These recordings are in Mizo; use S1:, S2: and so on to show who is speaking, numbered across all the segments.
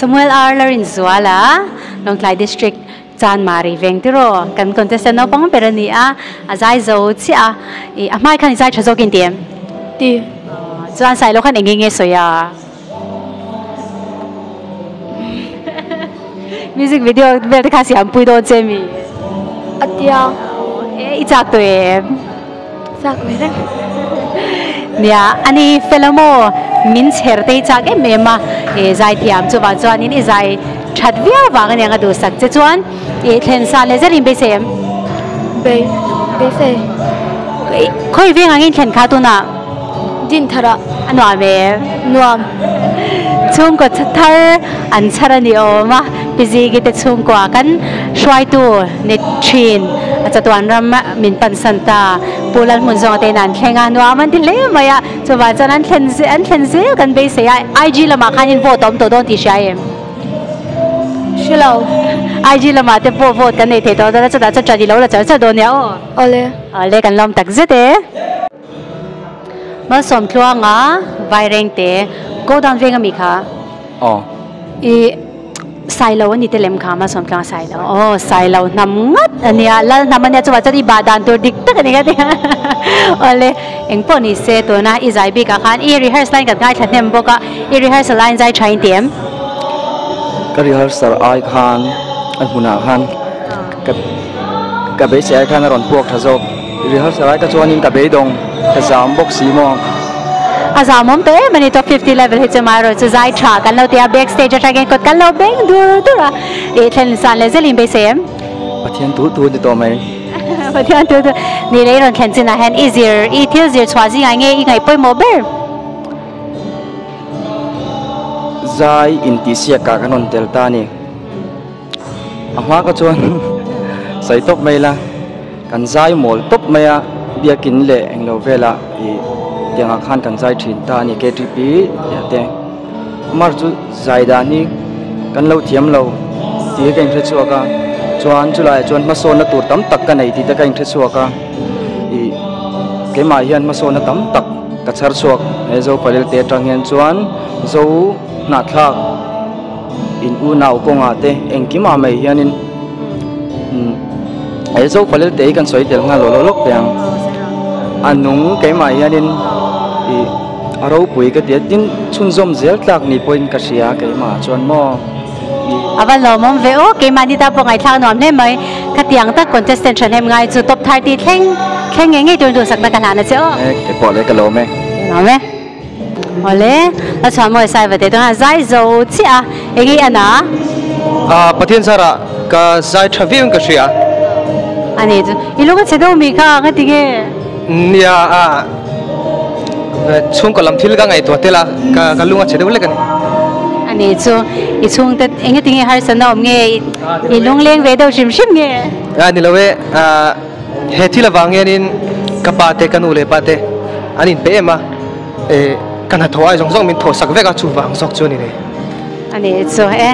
S1: Samuel R Larinzuala, Lawngtlai District Chanmari veng tiraw kan contestant naupang ber a ni a, a zai zo chiah a, ih a hmai khan i zai tha zawk in ti em?
S2: Ti.
S1: Chuan Sailo khan eng nge nge sawi a? Music video vel te kha siam pui dawn che mi?
S2: A tia.
S1: E i chak tawh em?
S2: Chak ve reng.
S1: Nia, ani fel maw? Min chher te hi chak em em a, e zaithiam chuvang chuanin i zai that viau vang aniang a duhsak che chuan i thlen san leh zel in beisei em?
S2: Bei, beisei.
S1: Khawi veng angin thlen kha tunah?
S2: Din tharah.
S1: A nuam em?
S2: Nuam.
S1: Chhungkaw thar an chhar a ni awm a, Pi Zigi te chhungkua kan hruaitu ni thin a chatuan ram min pansan ta. Pu Lalhmun zawnga te in an thleng a, nuam an ti hle mai a, chuvang chuan an thlen an thlen zel kan beisei a, IG lamah khan in vote a awm tawh dawn tih hria em?
S2: Hre lo.
S1: IG lamah te pawh vote kan nei thei tawh dawn a, chutah chuan ṭan i lo la char char dawn nia aw.
S2: Awle.
S1: Awle kan lawm tak zet e. Malsawm tluanga Vairengte go down veng ami kha.
S3: Aw.
S1: I Sailo ani te lem kha Malsawm tluanga Sailo. Aw Sailo hnam ngat ania lal hnam ania chuvah chuan i bah dan tur dik tak ani ka ti. Awle engpawh ni se tuna i zai bik ah khan i rehearse line kan ngaithla hnem bawk a i rehearsal line zai tha in ti em?
S3: Ka rehearsal ai khan a hmunah khan ka ka beisei ai khan a rawn puak tha zawk. Rehearsal ai ka chuanin ka beidawng ka zam bawk si maw.
S1: A zamawm tawh em a ni top 50 level hi chu maherawh chu zai tha kan lo ti a backstage atangin kawt kan lo beng dur dur a ih thlen san leh zelin beisei em.
S3: Pathian tu tu ni tawh mai.
S1: Pathian tu tu ni leh i rawn thlen chinah hian i zir i thil zir chhuah zingah nge i ngaih pawimawh ber?
S3: Zai intihsiakah kan rawn tel ta a ni. A hma ka chuan sawi tawp mai la, kan zai mawl tawp mai a, biakin leh englo velah ih tiangah khan kan zai thin ta a ni KTP tih te. Amar chu zai dan hi kan lo thiam lo tih hi ka inhre chhuak a, chuan chulaiah chuan hmasawnna tur tam tak ka nei tih te ka inhre chhuak a, ih keimah hian hmasawnna tam tak ka chhar chhuak he Zopalel te atang hian chuan Zo hnahthlak. In unau kawngah te engkim ah mai hianin he Zopalel te hi kan sawi tel nghal lawh lawh lawk teh ang. A nung keimah hianin ih a ropui ka ti a, tin chhunzawm zel tlak ni pawhin ka hria keimah chuan maw ih.
S1: A va lawmawm ve aw, keimahni ta pawh ngaihthlak nuam hle mai. Khatiang tak contestant thahnem ngai chu top 30 thleng thleng ngei ngei turin duhsakna ka hlan a che aw.
S3: E keipawh leh ka lawm e.
S1: Ka lawm e. Awle, a chhuah mawi sai va teh dawn a, zai zo chiah a, eng i an a?
S4: A, Pathian zarah ka zai tha viau in ka hria.
S1: A ni chu, i lung a chhe deuh mi kha, nga ti nge?
S4: Nia, a, chhungkaw lam thil ka ngaihtuah tel a, ka ka lung a chhe deuh lek a ni.
S1: A ni chu, i chhungte eng nge ti nge harsatna awm nge, i lungleng ve deuh hrim hrim nge?
S4: A ni lo e, a. He thil avang hianin ka pa te, ka nu leh pa te an inpe em a, eh ka hnathawh ai zawng zawng min thawhsak vek a, chuvang zawk chu a ni nei.
S1: A ni chu e,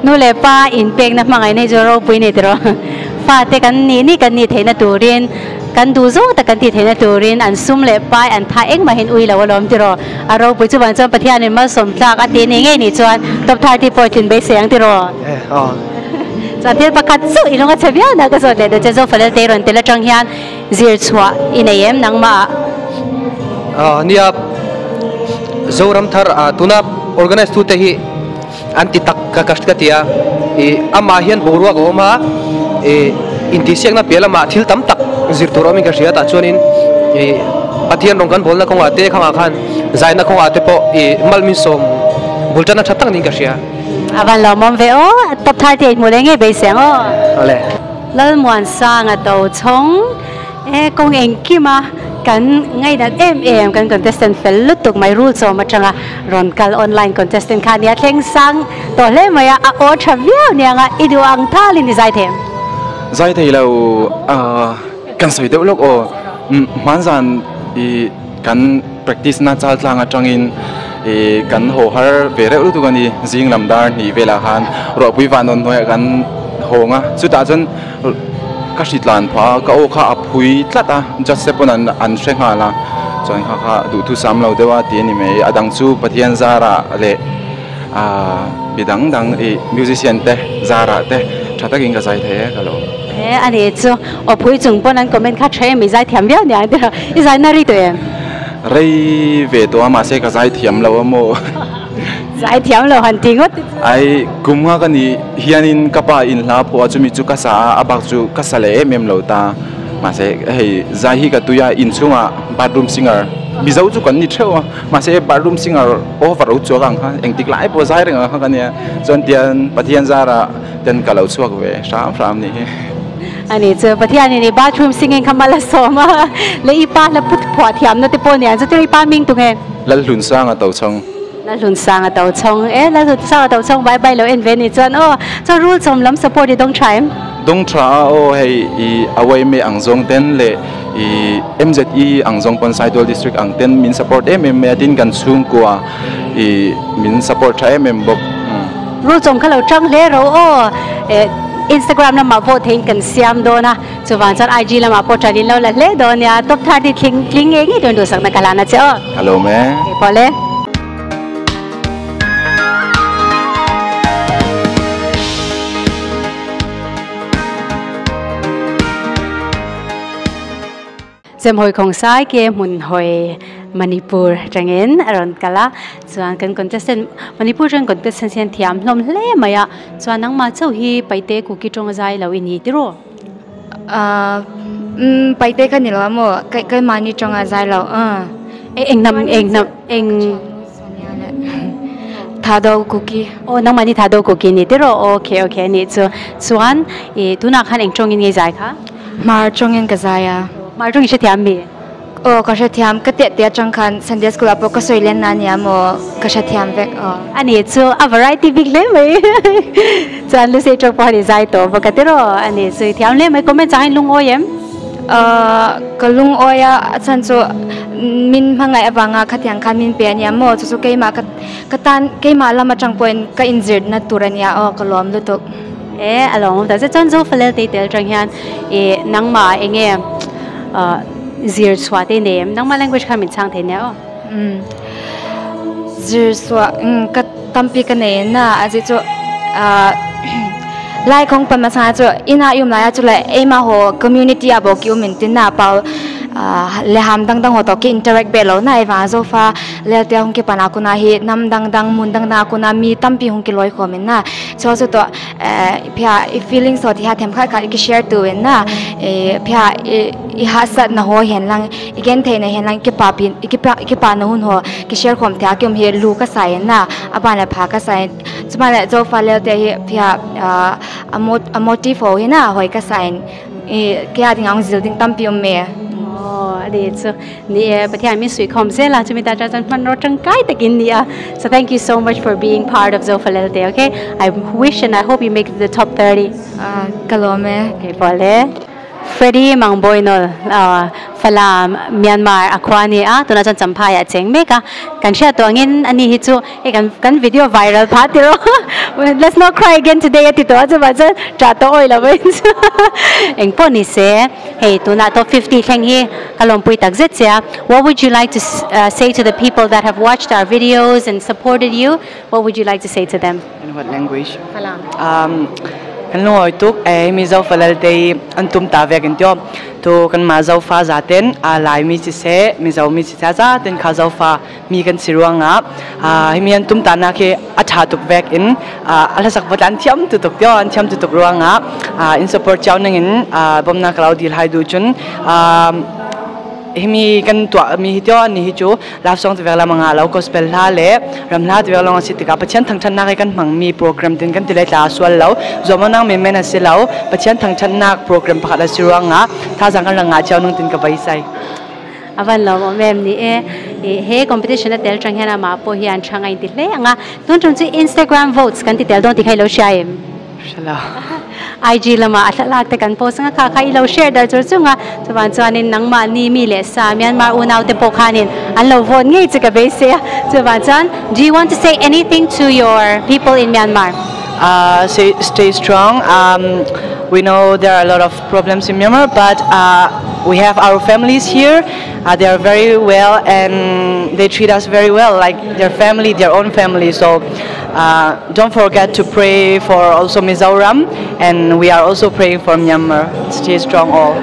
S1: nu leh pa inpekna hmangaihna hi chu ropui ni tiraw, fate kan nih nih kan nih theihna turin, kan duh zawng tak kan tih theihna turin an sum leh pai an tha engmahin ui lo alawm tiraw, a ropui chuvang chuan Pathianin malsawm tlak a tih ni ngei nih chuan top 30 pawh tlin beisei ang tiraw.
S4: E aw.
S1: Chuan thil pakhat chu i lung a chhe viau na ka zawt leh duh che Zofalel te rawn tel atang hian zir chhuah i nei em nangmah ah?
S4: Aw nia Zoram thar ah tuna organize tu te hi an ti tak ka ka ka ti a ih amah hian boruak a awm a ih intihsiakna piah lamah thil tam tak zir tur awmin ka hria tah chuanin ih Pathian rawng kan bawlna kawngah te khangah khan zaina kawngah te pawh ih malmin sawm bul tana tha tak niin ka hria.
S1: A van lawmawm ve aw, top 30 a inhmuh leh ngei beiseng aw.
S4: Awle.
S1: Lalmuansanga to chhawng e kawng engkima kan ngainat em em kan contestant fel lutuk mai rul chawm atanga rawn kal online contestant kha nia thleng sang tawh hle mai a, a aw tha viau niang a, i duh ang thalin i zai thei em?
S3: Zai thei lo kan sawi deuh lawk aw, hmanzan i kan practice na chal tlang atangin ih kan haw har ve reuh lutuk a ni zing lam dar hnih velah khan ruahpui van nawn hnuaiah kan hawng a chutah chuan ka hri tlan phah a ka aw kha a phui tlat a judge te pawn an an hre nghal a chuan kha kha duhthusam lo deuh a tih a ni mai a dang chu Pathian zarah leh.
S5: Mi dang dang i musician te zarah te tha takin ka zai thei e ka lo.
S1: E a ni chu aw phui chung pawn an comment kha tha em i zai thiam viau nia tiraw i zai na ri tawh em?
S5: Rei ve tawh a mahse ka zai thiam lo a maw?
S1: Zai thiam lo han ti ngawt te chu.
S5: Ai kum nga ka nih hianin ka pa in hla phuah a chumi chu ka sa a a bak chu ka sa leh em em lo ta mahse hei zai hi ka tui a inchhungah bathroom singer Mizo chu kan ni theuh a mahse bathroom singer over lo chuak ang kha engtik lai pawh zai reng ang kha ka nia chuan tian Pathian zarah ten ka lo chhuak ve hram hram ni hi.
S1: Ani chu Pathianin i bathroom singing kha mal a sawm a, leh i pa hla put phuah thiamna te pawh nia chutia i pa hming tunge?
S5: Lalhlunsanga Tochhawng.
S1: Lalhlunsanga Tochhawng e, Lalhlunsanga Tochhawng bai bai lo en ve ni chuan aw, chuan rul chawm lam support i dawng tha em?
S5: Dawng tha a aw hei i Awayme ang zawng ten leh i MZE ang zawng pawn Saitual District ang ten min support em em mai a tin kan chhungkua i min support tha em em bawk.
S1: Rul chawm kha lo tang hle ro aw. Instagram lamah vote theiin kan siam dawn a, chuvang chuan IG lamah pawh ṭan in lo la hle dawn nia. Top 30 tling tling ngei ngei turin duhsakna ka hlan a che aw.
S5: Ka lawm e.
S1: Kei pawh le. Zemhawi Khongsai ke Hmunhawi Manipur atangin a rawn kal a, chuan kan contestant Manipur atangin contestant hian thiam hlawm hle mai a, chuan nangmah chauh hi Paite Kuki tawng a zai lo i ni tiraw?
S2: Ahh umm Paite ka ni lo a maw keimahni tawng a zai lo ahh.
S1: Eng hnam eng hnam eng.
S2: Thado Kuki.
S1: Aw nangmahni Thado Kuki ni tiraw? Okay okay a nih chu. Chuan ih tunah khan eng tawngin nge i zai kha?
S2: Hmar tawngin ka zai a.
S1: Hmar tawng i hrethiam mi?
S2: Aw ka hrethiam, ka teh teh atang khan Sunday school ah pawh ka sawi len na ania maw ka hrethiam vek aw.
S1: A nih chu a variety bik hle mai chuan Lucy tawng pawh han i zai tawh bawk a tiraw? A nih chu i thiam hle mai, comment chang in lungawi em?
S2: Aw ka lungawi a, a chhan chu min hmangaih avanga khatiang khan min pe ania maw chu chu keimah ka ka tan keimah lam atang pawhin ka inzirna tur ania aw ka lawm lutuk.
S1: E a lawm awm ta che chuan Zofalel tei tel atang hian ih nangmah eng nge zir chhuah te nei em nangmah language kha min chhang thei nia aw.
S2: Umm zir chhuah ka tampi ka nei na a zir chu lai kawng pan hmasa chu ina i awm lai a chu leh eimah haw community ah bawk i awm in tin a pau leham dang dang haw tawh khi interact ve lo na evang a zofa lelte a hung ki pan ah kuna hi hnam dang dang hmun dang dang ah kuna mi tampi hung ki lawi khawm in a chuan chu tawh phia i feelings haw tih a them khat khat i ki share tu in a phia i harsat na haw hian lang i ken theih na hian lang ki pa pin ki pa ki pa na hun haw ki share khawm theih a ki awm hi lu ka sai in a a ban leh pha ka sai chuman leh zofa lelte hi phia a motive haw hi na hawi ka sai in. I kia ding ang zil ding tampi awm me.
S1: Aw a ni chu ni e Pathian min suihkhawm zel a chumi ta chuan chuan hmanraw tangkai takin ni a so thank you so much for being part of Zofalelte okay I wish and I hope you make it to the top 30.
S2: Ka lawm e.
S1: Okay pawh le. Freddy Mangboinol Falam Myanmar a khua a ni a tunah chuan Champhai ah cheng mek a kan hriat tawh angin ani hi chu Hei kan kan video viral phah tiraw let's not cry again today a ti tawh a chuvah chuan ṭah tawh awih lo mai chu eng pawh ni se hei tunah top 50 thleng hi ka lawmpui tak zet che a what would you like to say to the people that have watched our videos and supported you what would you like to say to them?
S3: In what language? Falam. Kan lungawi tuk e Mizo falal te an tum ta vek in tio tu kan ma Zofa zaten a Laimi siseh Mizo mi siseh zaten kha Zofa mi kan si ruangah himi an tumtanak hi a ṭha tuk vek in a hlasak vat an thiam tu tuk tio an thiam tu tuk ruangah in support cio ning in bawmnak ka lo dil hai du cun himi kan tuah mi hi tio ni hi cu love song ti vek la manga lo gospel hla le ram hla ti vek long si tikah Pathian thangṭhatnak i kan hmang mi program tin kan ti le tla sual lo zuamonang men men a si lo Pathian thangṭhatnak program pakhat a si ruangah thazang kan ra ngah cio nung tin ka vai sai.
S1: A van lawmawm em ni e. Ih he competition a tel tang hian amah pawh hian tha ngaih ti hle ang a. Tun tum chu Instagram votes kan ti tel dawn tih kha i lo hria em?
S3: Hre lo.
S1: IG lamah a thlalak te kan post ang a, kha kha i lo share dar chur chung a. Chuvan chuanin nangmahni mi leh sa Myanmar unau te pawh khanin an lo vote ngei chu ka beisei a. Chuvan chuan do you want to say anything to your people in Myanmar?
S3: Uh, stay strong. We know there are a lot of problems in Myanmar, but
S6: We have our families here. They are very well and they treat us very well, like their family, their own family. So don't forget to pray for also Mizoram, and we are also praying for Myanmar. Stay strong all.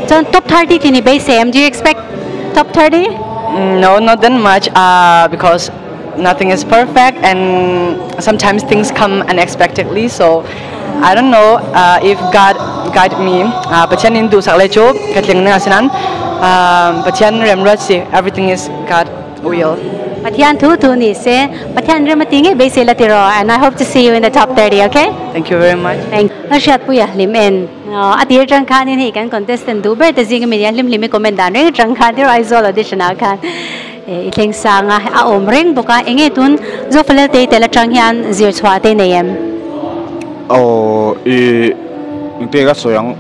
S1: Chuan top 30 tih ni beisei em? Do you expect top 30?
S6: No, not that much because nothing is perfect and sometimes things come unexpectedly. So I don't know if God guide me. Pathian in duhsak le chu ka tling na sinan Pathian remruat si everything is God will.
S1: Pathian thu thu ni se Pathian rem a ti ngei beisei la tiraw and I hope to see you in the top 30 okay?
S6: Thank you very much.
S1: Thank you. Hriatpuia hlim en a tir atang khanin hei kan contestant duh ber te zing ami nia hlim hlim i comment dan reng atang khan tiraw Aizawl audition ah khan i thleng sang a a awm reng bawk a enge tun Zofalel te tel atang hian zir chhuah te nei em?
S7: Aw i engte ka sawi ang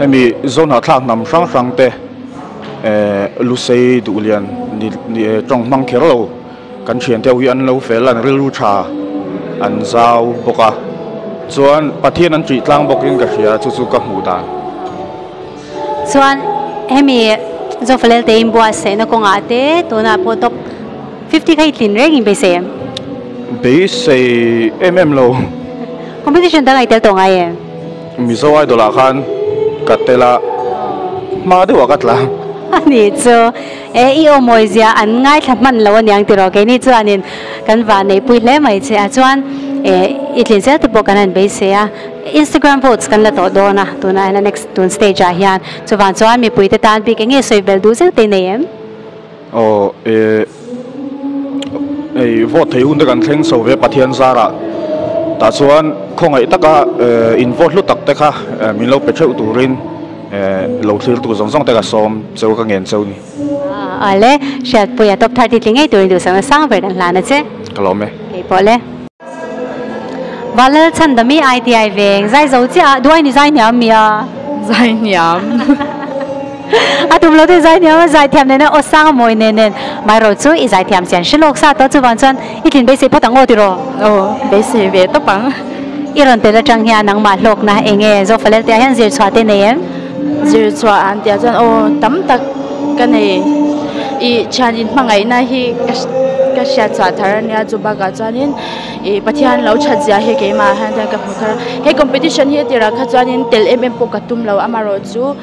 S7: hemi Zohnahthlak hnam hrang hrang te Lusei duhlian ni tawng hmang kher lo kan thian te ho hi an lo fel an rilru tha an zau bawk a chuan Pathian an tih tlang bawkin ka hria chu chu ka hmuh dan.
S1: Chuan hemi Zofalel te inbuatsaihna kawngah te tunah pawh top 50 kha i tlin reng in beisei em?
S7: Beisei em em lo.
S1: Competition dang a i tel tawh ngai em?
S7: Mizo Idol ah khan ka tel a, hma deuh ah ka tla.
S1: A nih chu e, i aw mawi zia an ngaithla hman lo aniang tiraw keini chuanin kan vahneihpui hle mai che a, chuan e i tlin zel te pawh kan han beisei a, Instagram votes kan la tawh dawn a, tunah hian a next tun stage ah hian chuvang chuan mipui te tan bik enge sawi bel duh zeuh te i nei em?
S7: Aw e hei vote thei hun te kan thleng chho ve Pathian zarah tah chuan khawngaih taka in vote hlu tak te kha min lo pe theuh turin lo thlir tur zawng zawng te ka sawm cheu ka ngen cheu ni.
S1: Awle Hriatpuia top 30 tling ngei turin duhsakna sang ber kan hlan a che.
S7: Ka lawm e.
S1: Keipawh le. Valal Chhandami ITI veng zai zo chiah a, duai ni zai hniam mi a?
S8: Zai hniam.
S1: A tum lo te zai hniam a, zai thiam nena aw sang a mawi nen nen Mairo chu i zai thiam chian hre lawk sa tawh chuvang chuan i tlin beisei phawt ang aw tiraw?
S8: Aw, beisei ve tawp ang.
S1: I rawn tel atang hian nangmah hlawkna eng nge Zofalel tih ah hian zir chhuah te nei em?
S8: Zir chhuah an tih ah chuan aw tam tak ka nei. I thian inhmangaihna hi ka hriat chhuah thar a nia chu bakah chuanin ih Pathian lo that zia hi keimah ah hian chuan ka hmu thar a. He competition hi a tirah kha chuanin tel em em pawh ka tum lo amaherawh chu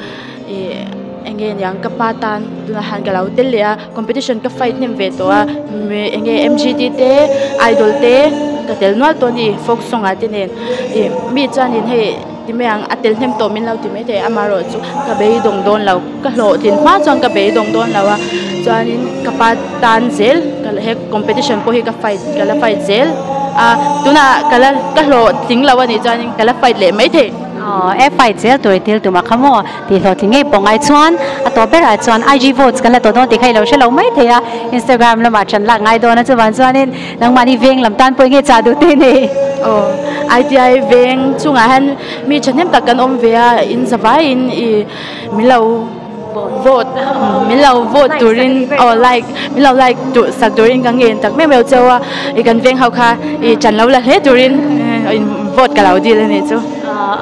S8: ih eng nge niang ka pa tan tunah hian ka lo tel leh a competition ka fight hnem ve tawh a eng nge M_G_T te idol te ka tel nual tawh a ni folk song ah te nen ih mi chuanin hei. Ti mai ang, a tel hnem tawh min lo ti mai thei, amaherawh chu ka beidawng dawn lo, ka hlawhtlin hma chuan ka beidawng dawn lo a, chuanin ka pa tan zel ka he competition pawh hi ka fight ka la fight zel a, tunah ka la ka hlawhtling lo a nih chuanin ka la fight leh mai thei.
S1: Aw e fight zel tur i thil tum a kha maw tih hlawhtling ngei pawh ngai chuan a tawp berah chuan IG votes kan la tawh dawn tih kha i lo hre lo mai thei a, Instagram lamah ṭan lak ngai dawn a chuvang chuanin Nangmahni veng lam tan pawh enge chah duh te nei?
S8: Aw, ITI veng chungah hian mi thahnem tak kan awm ve a, in zavaiin i min lo vote min lo vote turin aw like min lo like duh sak turin ka ngen tak meuh meuh cheu a, i kan veng ho kha i chan lo la hle turin in vote ka lo dil a nih chu.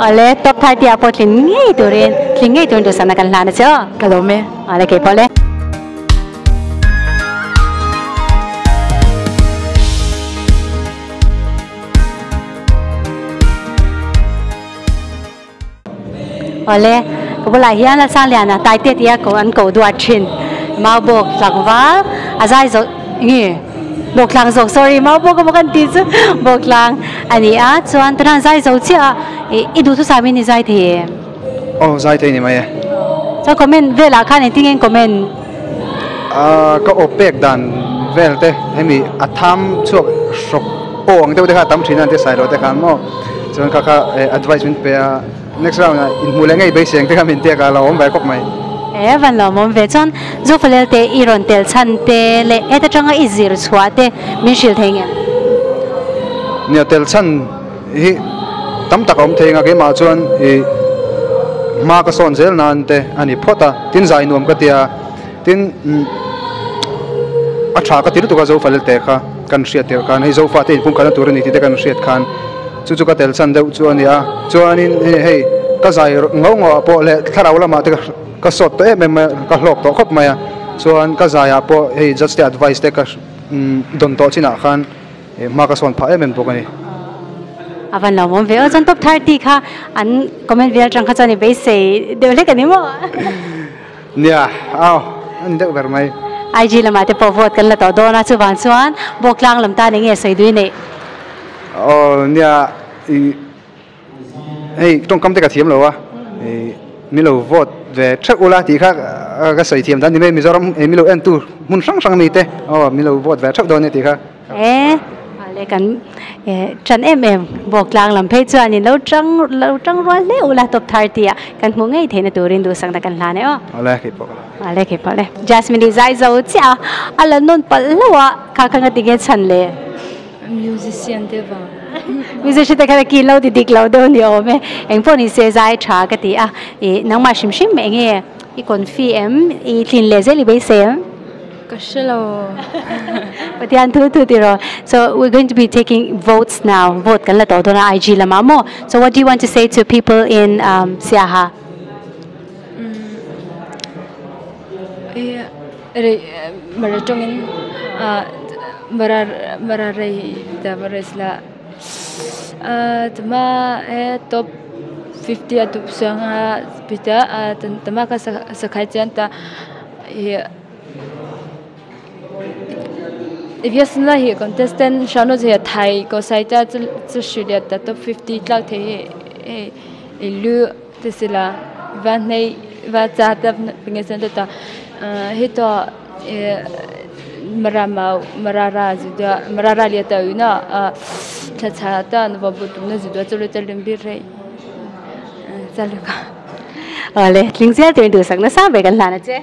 S1: Awle, top 30 ah pawh tling ngei turin tling ngei turin duhsakna kan hlan a che aw.
S8: Ka lawm e.
S1: Awle keipawh le. Awle, ka bulah hian Lalsangliana Taite tia ko an ko duat thin. Mau bawk tlangval a zai zawh nge bawk tlang zawk sorry mau bawk emaw kan tih chu bawk tlang a ni a chuan tunah zai zo chiah a i duhthusam in i zai thei em?
S9: Aw zai thei ni mai e.
S1: Chuan comment velah khan engtin nge comment?
S9: Ahh ka aw pek dan vel te hemi a tham chhuak hrawk aw ang deuh te kha a tam thin a an ti sai lo te khan maw chuan kha kha advice min pe a next round ah inhmuh leh ngei beiseng te kha min tiak a lo awm ve khawp mai.
S1: E van lo awm ve chuan Zofalel te i rawn tel chhan te leh heta tanga i zir chhuah te min hrilh thei ngem?
S9: Nia tel chhan hi tam tak a awm thei ang a, keimah chuan ih hma ka sawn zel nan te a ni phawt a, tin zai nuam ka ti a, tin a tha ka ti lutuk a Zofalel te kha kan hriat tirh khan hei Zofa te inpumkhatna tur a ni tih te kan hriat khan chu chu ka tel chan deuh chu a ni a, chuanin hei. ka zai ngau ngau ah pawh leh thlarau lamah te ka sawt tawh em em mai a ka hlawk tawh khawp mai a chuan ka zai ah pawh hei judge te advice te ka dawn tawh chinah khan hma ka sawn phah em em bawk a ni.
S1: A van lo awm ve aw chuan top 30 kha an comment vel atang kha chuan i beisei deuh hlek a ni maw?
S9: Nia, aw a ni deuh ber mai.
S1: IG lamah te pawh vote kan la tawh dawn a chuvang chuan Bawktlang lam tan enge sawi dui neih?
S9: Aw nia i hei tawngkam te ka thiam lo a i mi lo vote ve theuh ula tih kha ka sawi thiam dan ni mai Mizoram mi lo en tu hmun hrang hrang mi te aw mi lo vote ve theuh dawn nia tih kha.
S1: E le kan tan em em Bawktlang lam phei chuan in lo tang lo tang rual hle ula top 30 ah kan hmuh ngei theihna turin duhsakna kan hlan e aw.
S9: Awle kei pawh ka la.
S1: Awle kei pawh le. Jasmine i zai zo chiah a a la nawn palh hlauh a kha kha nga ti nge chhan le.
S10: Musician te vang.
S1: Musician te khan a kin lo ti dik lo deuh ni awm e. Eng pawh ni se zai tha ka ti a. Ih nangmah hrim hrim eng nge i confi em i tlin leh zel i beisei em?
S10: Ka hre lo.
S1: Pathian thu thu ti rawh. So we're going to be taking votes now. Vote kan la tawh dawn a IG lamah maw. So what do you want to say to people in um Siaha?
S10: Umm rei mara tawngin ah mara mara rei ta mara sila ah tuma he top 50 a tup suanga pita ah tama ka sakhai chian ta ih Eviasna hi contestant hrano chu hei thai ko sai ta chu chu hrilh ta top 50 tlak thei hi hei i lu te sila va hnei va cha ta nge chuan ta heta ih mara mau mara ra zu da mara ra lia ta u na thla cha ta va bu tum na zu da chu le cha lim bir rei cha lu ka.
S1: Awle tling zel turin duhsak nasa ber kan hlan a che.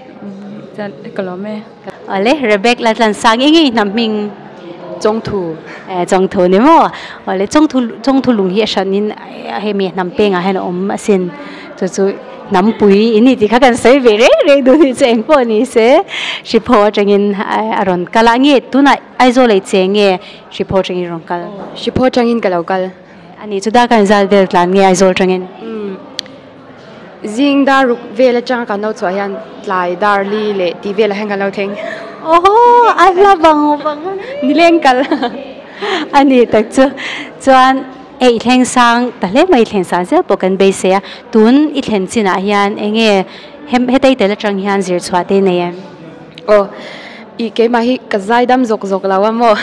S10: Chuan ka lawm e.
S1: Awle Rebecca la tlan sang eng nge hnam hming?
S6: Chawngthu.
S1: Eh Chawngthu ni maw? Awle Chawngthu Chawngthu lung hi a hran in hemi hnam pengah hian a awm asin. Chu chu hnam pui in ni tih kha kan sawi ve reng reng duh ni chu eng pawh ni se Hriphaw atangin a rawn kal a nge tunah Aizawl ei che nge Hriphaw atangin rawn kal?
S2: Hriphaw atangin ka lo kal.
S1: Ani chu darkar zal vel tlan nge Aizawl atangin?
S2: Zing dar ruk vel atanga kan lo chhuah hian tlai dar li leh tih velah hian kan lo thleng.
S1: Awhaw a hla vang vang a ni.
S2: Nileng kal.
S1: A ni tak chu. Chuan hei i thleng sang ta hle mai i thlen sang zel pawh kan beisei a. Tun i thlen chinah hian eng nge heta i tel atang hian zir chhuah te i nei em?
S2: Aw ih keimah hi ka zai dam zawk zawk lo a maw.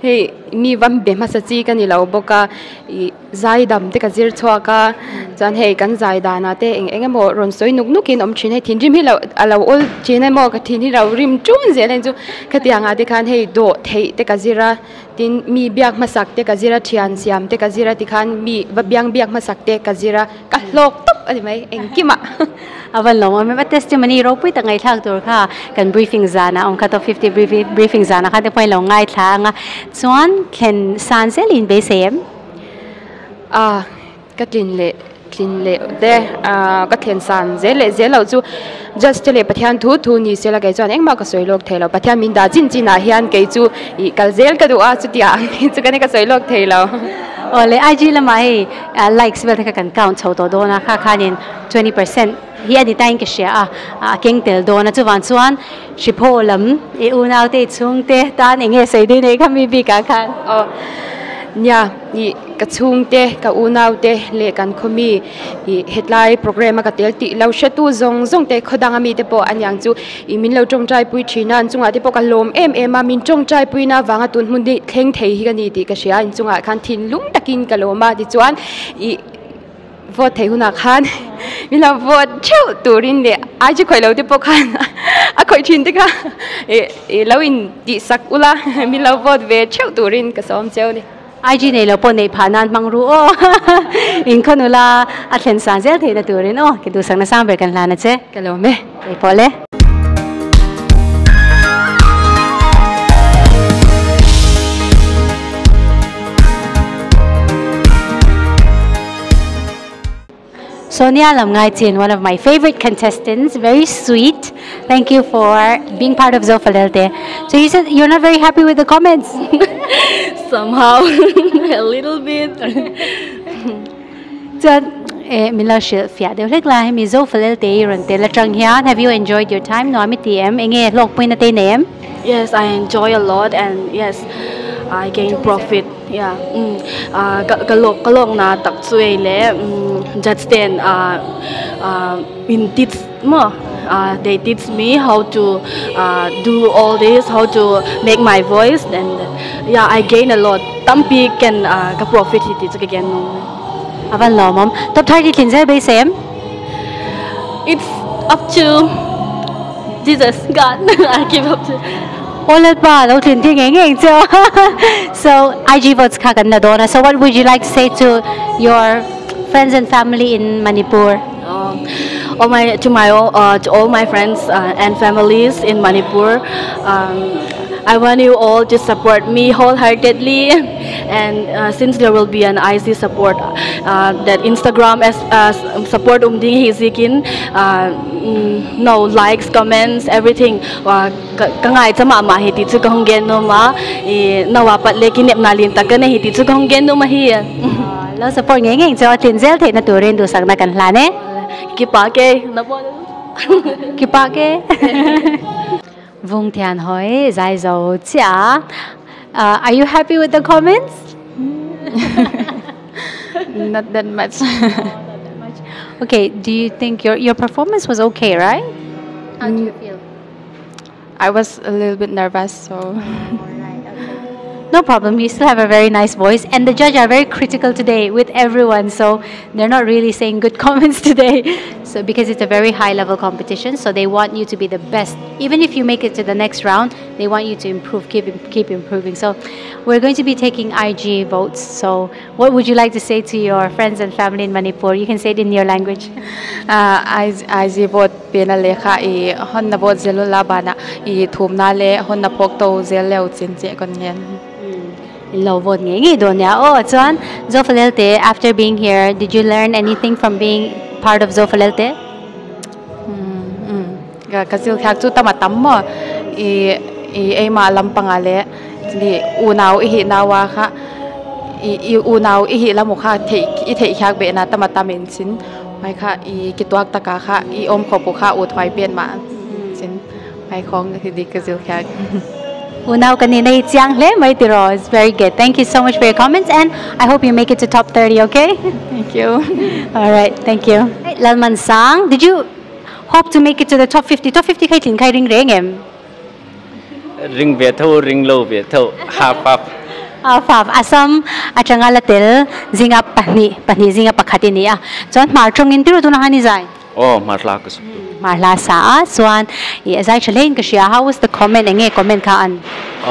S2: Hei mi va be hmasa chi ka ni lo bawk a ih. Zai dam te ka zir chhuak a, chuan hei kan zai danah te eng eng emaw rawn sawi nuk nuk in awm thin hei thinrim hi lo a lo awl thin emaw ka thin hi lo rim ṭun zel en chu khatiang ah te khan hei dawh theih te ka zir a tin mi biak hmasak te ka zir a thian siam te ka zir a tikhan mi va biang biak hmasak te ka zir a ka hlawk tawp a ni mai engkimah.
S1: A van lawm awm em a testimony ropui tak ngaihthlak tur kha kan briefing zanah awm kha top 50 briefing zanah khan te pawhin lo ngaithla ang a chuan thlen san zelin beisei em?
S2: A, ka tlin leh tlin leh te a ka thlen san zel leh zel loh chu just te leh Pathian thu thu ni sela kei chuan engmah ka sawi lawk thei lo Pathian min dah chin chin ah hian kei chu ih kal zel ka duh a chutia ang hi chu ka ni ka sawi lawk thei lo.
S1: Aw le IG lamah hei likes vel te kha kan count chho tawh dawn a kha khanin 20% hi a ni tain ka hria a a keng tel dawn a chuvang chuan Hriphaw lam i unau te i chhungte tan eng nge sawi daih nei kha mi bik ah khan?
S2: Aw nia ih ka chhungte ka unau te leh kan khaw mi ih hetlai program a ka tel tih lo hretu zawng zawng te khaw danga mi te pawh aniang chu ih min lo tawngtai pui thin a an chungah te pawh ka lawm em em a min tawngtai pui na vanga tun hmun hi thleng thei hi ka ni tih ka hria a inchungah khan thinlung takin ka lawm a tichuan ih Vote theih hunah khan min lo vote theuh turin leh ai chu khawih lo te pawh khan a khawih thin te kha ih lo in tih sak ula min lo vote ve theuh turin ka sawm cheu a ni.
S1: IG nei lo pawh neih phah nan hmang ru aw inkhawh nula a thlen san zel theihna turin aw ke duhsakna sang ber kan hlan a che.
S2: Ka lawm e.
S1: Kei pawh le. Sonia Lamngaichin, one of my favorite contestants, very sweet. Thank you for being part of Zofa Lelte. So you said you're not very happy with the comments.
S10: Somehow, a little bit.
S1: Chuan E min lo hrilh fiah deuh hlek la hemi Zofalel te i rawn tel atang hian have you enjoyed your time nuam i ti em enge hlawkpuina te i nei em?
S8: Yes I enjoy a lot and yes I gain profit yeah umm ka ka lawk ka lawk na tak chu ei le umm judge ten ah ah min teach maw ah they teach me how to ah do all this how to make my voice and yeah I gain a lot tampi ken ah ka profit hi tih chu ka gain nawm.
S1: A van lawmawm. Top 30 tlin zel beisei em?
S8: It's up to Jesus God I give up to.
S1: Aw Lalpa lo tlin tir ngei ngei ang che aw. So IG votes kha kan la dawn a. So what would you like to say to your friends and family in Manipur?
S8: All my to my to all my friends and families in Manipur I want you all to support me wholeheartedly and since there will be an IG support that Instagram as support um ding hi zikin no likes comments everything ka ngai chama ma hi ti chu ka hong gen no ma i nawa pat le ki nep na lin tak ka ne hi ti chu ka hong gen no ma hi.
S1: Lo support ngei ngei chu tin zel theih na turin duhsakna kan hlan e.
S8: Ki pa ke na pawh
S1: Ki pa ke. Vung thian hawi zai zo chiah a. Are you happy with the comments?
S11: Not that much.
S1: Not that much. Okay, do you think your your performance was okay, right? How do you feel?
S11: I was a little bit nervous, so.
S1: No problem, you still have a very nice voice and the judge are very critical today with everyone so they're not really saying good comments today. So because it's a very high level competition so they want you to be the best. Even if you make it to the next round, they want you to improve, keep keep improving. So we're going to be taking IG votes. So what would you like to say to your friends and family in Manipur? You can say it in your language.
S11: IG vote pe na lehkha i hawn na vote zel la banah i thum na leh hawn na phawk to zel leo chin chiah kan ngen.
S1: In lo vote ngei ngei dawn nia. Aw chuan Zofalelte after being here did you learn anything from being part of Zofalelte?
S11: Umm ka zil khiak chu tam a tam maw i i eimah lampangah leh ni unau i hih naua kha i i unau i hih lam kha theih i theih khiak beh na tam a tam in chin hmai kha i ki tuak takah kha i awm khawp kha u thuai pen mah chin hmai khawng hi dik ka zil khiak.
S1: Unau ka ni nei chiang hle mai tiraw it's very good thank you so much for your comments and I hope you make it to top 30 okay
S11: thank you
S1: alright thank you Lalman Sang did you hope to make it to the top 50 top 50 khai tlin khai ring reng em
S12: ring ve tho ring lo ve tho half half
S1: half half Assam atanga la tel zinga pahnih pahnih zinga pakhat i ni a chuan hmar tawngin tiru tunah khan i zai
S12: aw hmar hla ka suk tu
S1: hmar hla sa a chuan ih a zai tha hlein ka hria how was the comment eng nge comment kha an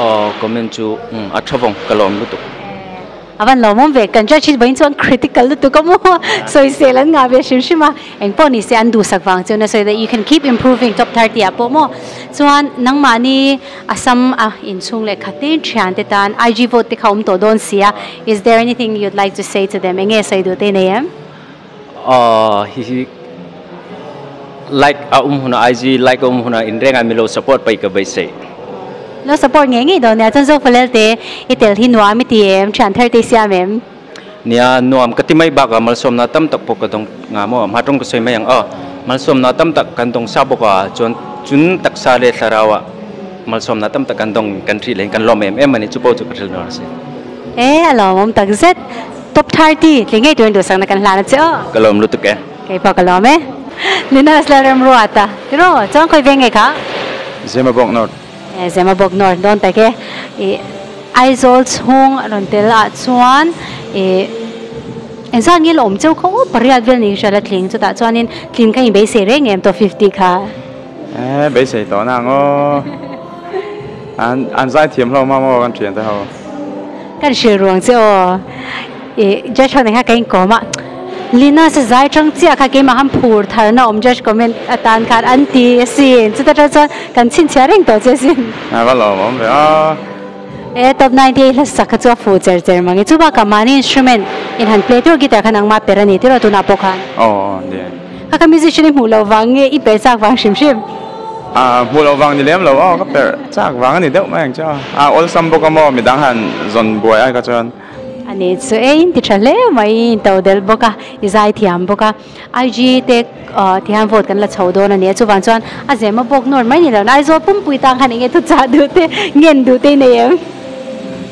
S12: aw comment chu a tha vawng ka lawm lutuk
S1: A van lawmawm ve, kan judge hi vawiin chuan critical lutuk a maw, sawisel an ngah ve hrim hrim a, eng pawh ni se an duhsak vang chuan a sawi that you can keep improving top 30 ah pawh maw, chuan nangmahni Assam a inchhung leh khatin thian te tan IG vote te kha awm tawh dawn si a, is there anything you'd like to say to them, eng nge sawi duh te i nei em?
S12: Aw hi hi like a um hunah IG like a um hunah inrengah milo support paih ka beisei.
S1: Lo support ngei ngei dawn nia, chuan Zofalel te i tel hi nuam i ti em, thian thar te i siam em?
S12: Nia, nuam ka ti mai bakah malsawmna tam tak pawh ka dawng nga maw, hmatawng ka sawi mai ang aw, malsawmna tam tak kan dawng sa bawk a, chuan chun taksa leh thlarau ah malsawmna tam tak kan dawng kan hrih leh kan lawm em em a ni, chu pawh chu ka hril nuar a si.
S1: E a lawmawm tak zet, top 30 tling ngei turin duhsakna kan hlan a che aw.
S12: Ka lawm lutuk e.
S1: Kei pawh ka lawm e. Linus Lalremruata, tiraw chuan khawi veng nge kha?
S7: Zemabawk North.
S1: E Zemabawk North dawn tak e. I Aizawl chhung a rawn tel ah chuan i engzat nge la awm cheu kha aw pariat vel ni hriat a tling chutah chuanin tling kha in beisei reng em top 50 kha?
S5: E beisei tawh na ang aw. An an zai thiam hlawm a maw kan thian te ho.
S1: Kan hrilh ruang che aw. I judge ho nen kha ka inkawm a, Lina sa zai tang chiah kha keimah han phur tharna awm judge comment atan khan an ti asin. Chuta tang chuan kan chhinchhiah reng tawh che asin.
S5: A va lawmawm ve aw.
S1: E top 98 hla sak kha chu a fuh cher cher mang e. Chu bakah mahni instrument in han play tur guitar kha nangmah per a ni tiraw tunah pawh khan.
S5: Aw aw ni.
S1: Kha kha musician i hmuh loh vang nge i per chak vang hrim hrim?
S5: A hmuh loh vang ni lem lo aw ka per chak vang a ni deuh mai ang che aw. A awlsam bawk a maw midang han zawn buai ai kha chuan.
S1: Ani chu e in ti tha hle mai in to del bawk a i zai thiam bawk a IG te ti hian vote kan la chho dawn a ni a chuvang chuan a zema bawk nawr mai ni lo na Aizawl pumpui tang khan enge thu chah duh te ngen duh te i nei em?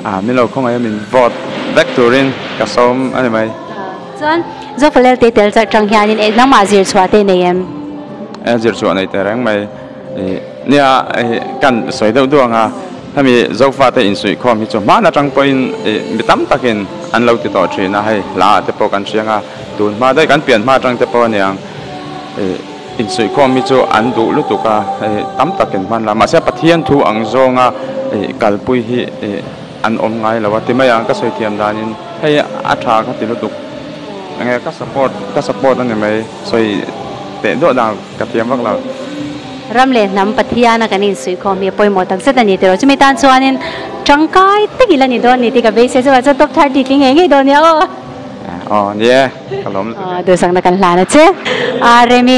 S5: A min lo khawngaih a min vote vek turin ka sawm a ni mai.
S1: Chuan Zofalel te tel char tang hianin eh nangmah zir chhuah te i nei em?
S5: E zir chhuah nei teh reng mai. Nia kan sawi deuh duh ang a, hemi Zofate insuihkhawm hi chu hman atang pawhin mi tam takin an lo ti tawh thin a, hei hla ah te pawh kan hriang a, tun hma daih kan pian hma atang te pawh aniang insuihkhawm hi chu an duh lutuk a, hei tam takin hman la, mahse Pathian thu ang zawnga kalpui hi an awm ngai lo a ti mai ang ka sawi thiam danin hei a tha ka ti lutuk enge ka support ka support a ni mai sawi teh duah dan ka thiam vak lo.
S1: Ram leh hnam Pathiana kan insuihkhawm hi a pawimawh tak zet a ni tiraw chumi tan chuanin tangkai tak ila ni dawn ni tih ka beisei chuan chuan top 30 tling ngei ngei dawn nia aw.
S5: Aw ni e, ka lawm lutuk e.
S1: Duhsakna kan hlan a che. A Remi,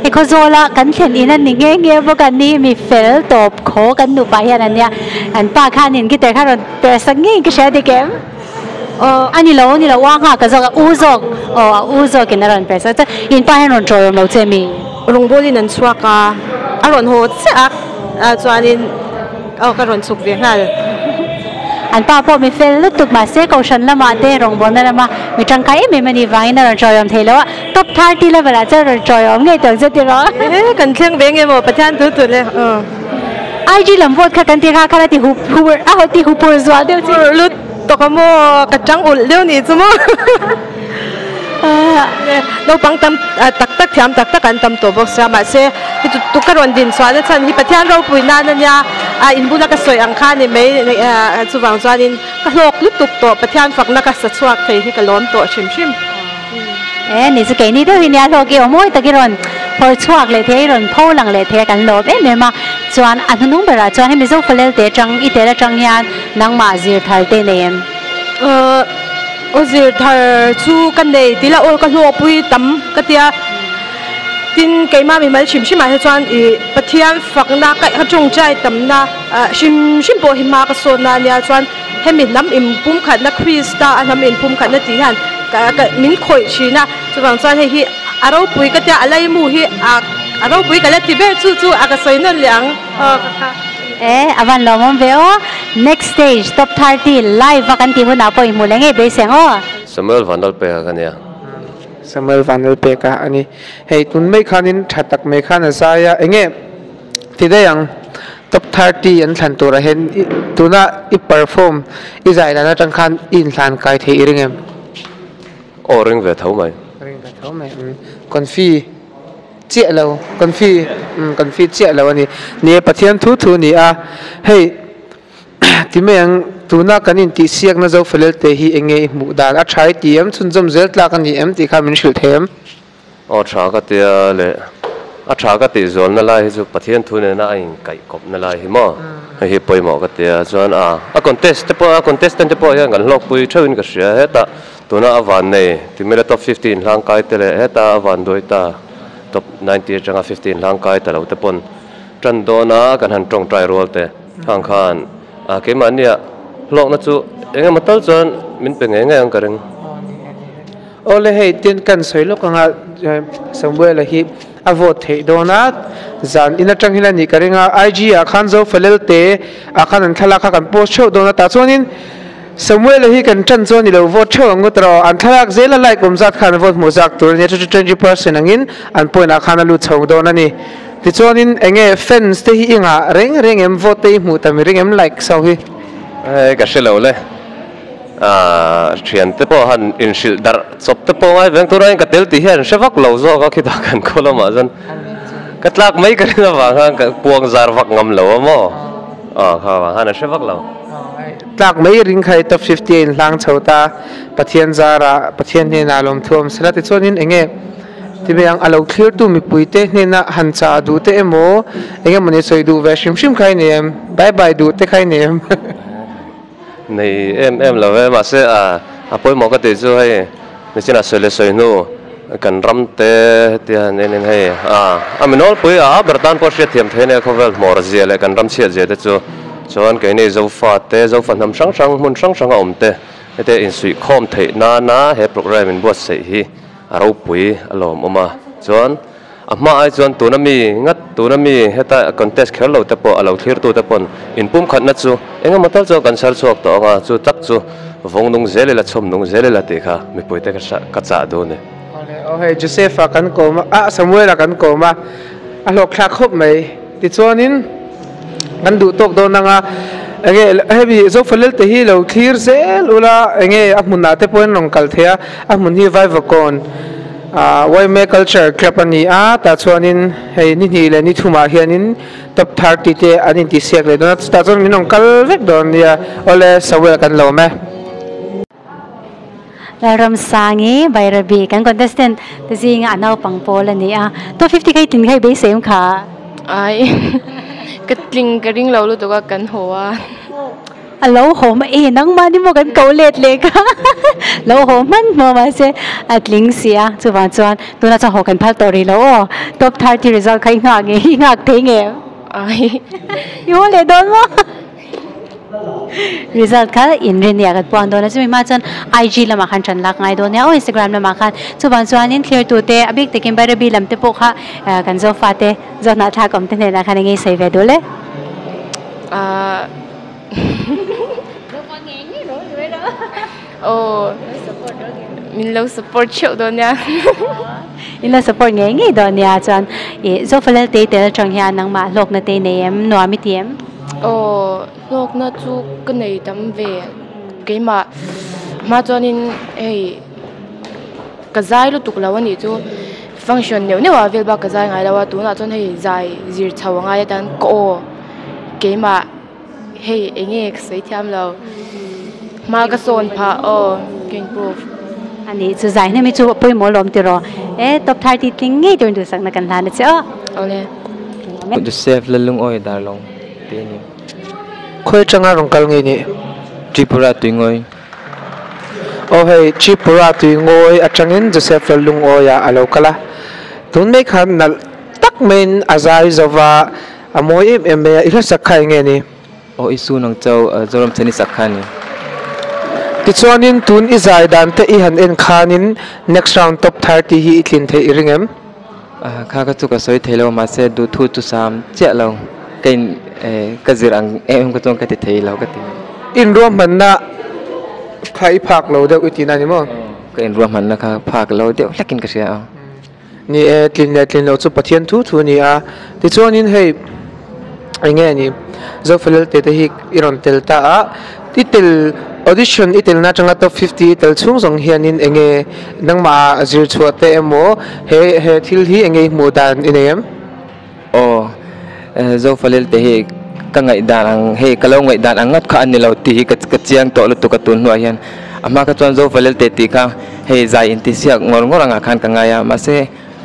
S1: i khawzawla kan thlen in a ni nghe nghe bawk a ni, mi fel tawp khaw kan nupa hian an nia, an pa khanin guitar kha rawn perh sak ngei ka hria dik em? Aw a ni lo, a ni lo, ua nghak ka zawk a, u zawk, aw a u zawkin a rawn perh sak chuan in pa hian rawn tawih awm lo che mi?
S13: Rawngbawlin an chhuak a, a rawn haw chiah a, chuanin aw ka rawn chhuk ve nghal.
S1: An pa pawh mi fel lutuk mahse kohhran lamah te rawngbawlna lama mi tangkai em em a nih vangin a rawn tawih awm thei lo a, top 30 level ah chuan rawn tawih awm ngei tawh che tiraw?
S13: Ehe kan thleng ve nge maw Pathian tu tu le aw.
S1: IG lam vote kha kan ti kha kha la ti hup hur a haw ti hupur zual deuh chi.
S13: Hur lut tawk a maw ka tang ulh deuh nih chu maw. Naupang tam tak tak thiam tak tak an tam tawh bawk sia mahse heti tu ka rawn din chhuahna chhan hi Pathian ropui nan a nia a inbula ka sawi ang kha ni mai chuvang chuanin ka hlawk lutuk tawh Pathian fakna ka sa chhuak thei hi ka lawm tawh hrim hrim.
S1: E ni chu keini deuh hi nia hlawk i awm awi tak i rawn phawr chhuak leh thei a i rawn pho lang leh thei a kan lawm em em a chuan a hnuhnung berah chuan hemi Zofalel te atang i tel atang hian nangmah zir thar te nei em?
S13: Aw zir thar chu ka nei ti la aw ka hlawhpui tam ka tia tin keimah mimal hrim hrim ah hi chuan ih Pathian fakna ka tawngtai tamna hrim hrim pawh hi hma ka sawnna ania chuan hemi hnam inpumkhatna Krista a hnam inpumkhatna tih hian ka ka min khawih thin a chuvang chuan hei hi a ropui ka tia a laimu hi a ropui ka la ti ber chu chu a ka sawi nawn leh ang aw ka kha.
S1: E a van lawmawm ve aw next stage top 30 live a kan tih hunah pawh i hmuh leh ngei beiseng aw.
S14: Samuel Vanlalpeka ka nia.
S15: Samuel Vanlalpeka a ni. Hei tun mai khanin tha tak mai khan a zai a enge ti daih ang top 30 an thlan turah hian tuna i perform i zai dan atang khan i inhlan kai thei i ring em?
S14: Aw ring ve tho mai.
S15: Ring ve tho mai confi. Chiah lo, kan fi, umm kan fi chiah lo a ni. Ni e, Pathian thu thu a ni a, hei ti mai ang, tuna kan intihsiakna Zofalel te hi eng nge i hmuh dan a tha i ti em, chhunzawm zel tlak a ni em tih kha min hrilh thei em?
S14: Aw tha ka tia leh a tha ka tih zualna lai hi chu Pathian thu nena a inkaihkawpna lai hi maw hei hi pawimawh ka tia chuan a a contest te pawh a contestant te pawh hian kan hlawkpui theuhin ka hria hetah tuna a van nei timela top 15 hlangkai te leh heta a van duai ta. Top 90 atanga 15 hlang kai ta lo te pawn tan dawn a kan han tawngtai rual te hang khan a keimahnia hlawkna chu eng emaw tal chuan min pe ngei ngei ang ka ring.
S15: Awle hei tin kan sawi lawk anga Samuela hi a vote theih dawn a zan in atang hian a nih ka ring a IG ah khan Zofalel te ah khan an thlalak kha kan post theuh dawn a tah chuanin Samuel-a hi kan ṭan chuan i lo vote ṭheuh ang ngawt rawh. An thlalak zela like awm zat khan vote hmuh zak tur a nia, chu chu 20% angin an point ah khan a lut chho dawn a ni. Tichuanin enge fans te hi i ngah reng reng em, vote te i hmuh tam i ring em like so hi?
S14: Hei ka hre lo le, aah thiante pawh han inhrilh darh chawp te pawh ngai veng tunah hian ka tel tih hian hre vak lo zawk a khitah kan khaw lamah chuan ka tlak mai ka rin avang khan ka puang zar vak ngam lo a maw, aw kha avang khan a hre vak lo.
S15: Tlak mai ring kha i top 50 a inhlang chho ta, Pathian zarah Pathian hnenah lawmthu awm sela tichuanin enge ti mai ang a lo thlirtu mipuite hnena han chah duh te emaw enge mawni sawi duh ve hrim hrim kha i nei em? Bye bye duh te kha i nei em?
S14: Nei em em lo e, mahse a pawimawh ka tih chu hei nichinah sawi leh sawi hnu kan ram te hetia han en in hei a mi nawlpui a ber tan pawh hriatthiam theih a nia khawvel hmawr zia leh kan ram chhiat zia te chu. Chuan keini Zofa te, Zofa hnam hrang hrang, hmun hrang hranga awm te Hete insuihkhawm theih nana he programme in buatsaih hi a ropui a lawmawm a. Chuan a hma ai chuan tuna mi ngat tuna mi heta contest kher lo te pawh a lo thlir tu te pawn inpumkhatna chu engemaw tal chuan kan chhar chhuak tawh ang a, chu tak chu vawng nung zel ila chhawm nung zel ila tih kha mipui te ka chah duh a ni.
S15: Awle aw hei Joseph-a kan kawm a, ah Samuel-a kan kawm a, a hlawkthlak khawp mai. Tichuanin kan duh tawk dawn anga enge hemi Zofalel te hi lo thlir zel ula enge a hmunah te pawhin rawn kal thei a, a hmun hi Vaivakawn ah Yma Culture Club a ni a, tah chuanin hei ni hnih leh ni thumah hianin top 30 te an intihsiak leh dawn a, chutah chuan min rawn kal vek dawn nia. Awle Samuel kan lawm e.
S1: Lalramsangi Bairabi kan contestant te zinga a naupang pawl a ni a, top 50 kha i tling kha i beisei awm kha?
S16: Ai ka tling ka ring lo lutuk a kan haw a.
S1: A lo haw hma e nangmah ni maw kan ko let leh kha lo haw hman hmaw mahse a tling si a chuvang chuan tunah chuan haw kan phal tawh rih lo aw top 30 result kha i nghak nge i nghak thei nge?
S16: Ai
S1: i haw leh dawn maw? Result kha inrinni ah kan puang dawn a, chumi hma chuan IG lamah khan tan lak ngai dawn nia aw Instagram lamah khan chuvang chuanin thlir tute a bik takin Bairabi lam te pawh kha kan Zofa te Zohnah thlak awm te hnenah khan eng nge sawi ve duh le?
S16: Ahh Aw min lo support theuh dawn nia.
S1: In lo support ngei ngei dawn nia chuan ih Zofalel te tel atang hian nangmah hlawkna te i nei em nuam i ti em?
S16: Aw hlawkna chu ka nei tam ve keimah hma chuanin hei ka zai lutuk lo a nih chu function neuh neuh ah vel bak ka zai ngai lo a tunah chuan hei zai zir chho a ngai atan ka aw keimah hei eng nge ka sawi thiam lo hma ka sawn phah aw ka improve.
S1: A nih chu zai hnem hi chu a pawimawh lawm tiraw e top 30 tling ngei turin duhsakna kan hlan a che aw.
S16: Awle.
S17: Joseph Lalungawi Darlawng tih a ni.
S15: Khawi atanga rawn kal nge nih?
S17: Tripura Tuingawi.
S15: Aw hei Tripura Tuingawi atangin Joseph Lalungawi-a a lo kal a, tun mai khan nalh tak maiin a zai zo va, a mawi em em mai a, i hlasak kha eng nge ni?
S17: Aw i su nang chau Zoram chhan i sak kha a ni.
S15: Tichuanin tun i zai dan te i han en khanin next round top 30 hi i tlin theih i ring em?
S17: Kha kha chu ka sawi thei lo mahse duhthu chu sam chiah lo ka in ka zir ang em em kha chuan ka ti thei lo ka ti.
S15: Inruahmanna kha i phak lo deuh i tihna a ni maw?
S17: Ka inruahmanna kha phak lo deuh hlekin ka hria a.
S15: Ni e, tlin leh tlin loh chu Pathian thu thu a ni a. Tichuanin hei eng nge ni Zofalel te te hi i rawn tel ta a, i tel audition i telna atanga top 50 i tel chhung zawng hianin eng nge nangmah ah zir chhuah te emaw he he thil hi eng nge i hmuh dan i nei em?
S17: Aw, Zofalel te hi ka ngaihdan ang hei ka lo ngaihdan ang ngat kha a ni lo tih hi ka chiang tawh lutuk a tun hnuah hian a hma kha chuan Zofalel te tih kha hei zai intihsiak ngawr ngawr angah khan ka ngai a mahse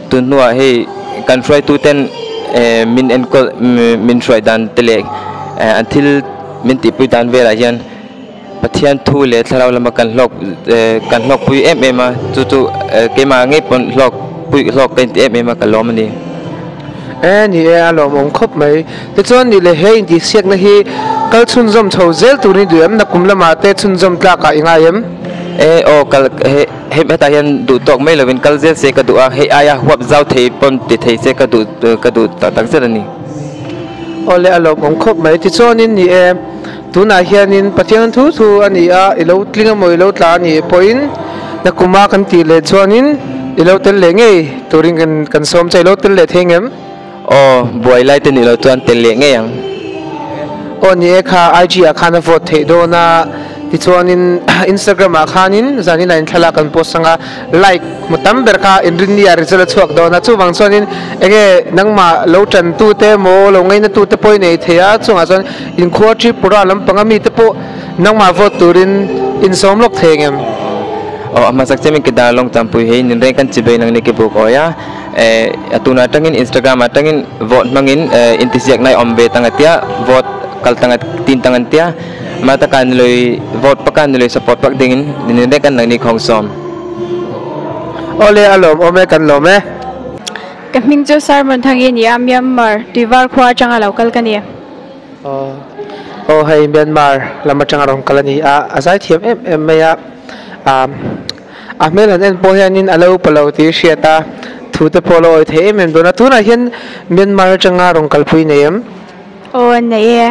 S17: tun hnuah hei kan hruaitu ten min enkawl min hruai dan te leh an thil min tihpui dan velah hian Pathian thu leh thlarau lama kan hlawk kan hlawkpui em em a chu chu keimah ngei pawn hlawk pui hlawk ka inti em em a ka lawm a ni.
S15: E ni e a lawmawm khawp mai. Tichuan nih leh he intihsiakna hi kal chhunzawm chho zel turin i duh em? Nakum lamah te chhunzawm tlakah i ngai em?
S17: E aw kal he he hetah hian duh tawk mai lovin kal zel se ka duh a, hei aia huap zau thei pawn ti thei se ka duh ka duh tak tak zet a ni.
S15: Aw le a lawmawm khawp mai. Tichuanin ni e tunah hianin Pathian thu thu a ni a, i lo tling emaw i lo tla a nih pawhin nakuma kan tih leh chuanin i lo tel leh ngei turin kan kan sawm che, i lo tel leh thei ngem?
S17: Aw, buai lai te nih loh chuan tel leh ngei ang.
S15: Aw ni e kha IG ah khan a vote theih dawn a, tichuanin Instagram ah khanin zanin ah in thlalak kan post ang a, like hmu tam ber kha inrinni ah result a chhuak dawn a, chuvang chuanin enge nangmah lo tan tu te emaw lo ngaina tu te pawh i nei thei a, chungah chuan inkhua Tripura lampang ami te pawh nangmah vote turin insawm lawk thei ang em?
S17: Aw a hmasak chiamin Kedar lawng champui hei ninreng kan chibei nang ni ki buk awi a. A tunah atangin Instagram atangin vote hmangin intihsiak nai awm ve tang a tia vote kal tang a tin tang an tia mah taka ni lui vote paka ni lui support pak dingin ni reng kan nang ni khawng sawm.
S15: Awle a lawm awm e kan lawm e.
S18: Ka hming chu Sarman Thangi a ni a, Myanmar Tuivar khua atanga lo kal ka ni.
S15: Aw. Aw hei Myanmar lam atanga rawn kal a ni a, a zai thiam em em mai a, ah a hmel han en pawh hianin a lo upa lo tih a hriat a, thu te pawh a lo awih thei em em dawn a, tunah hian Myanmar atanga rawn kalpui nei em?
S18: Aw nei e,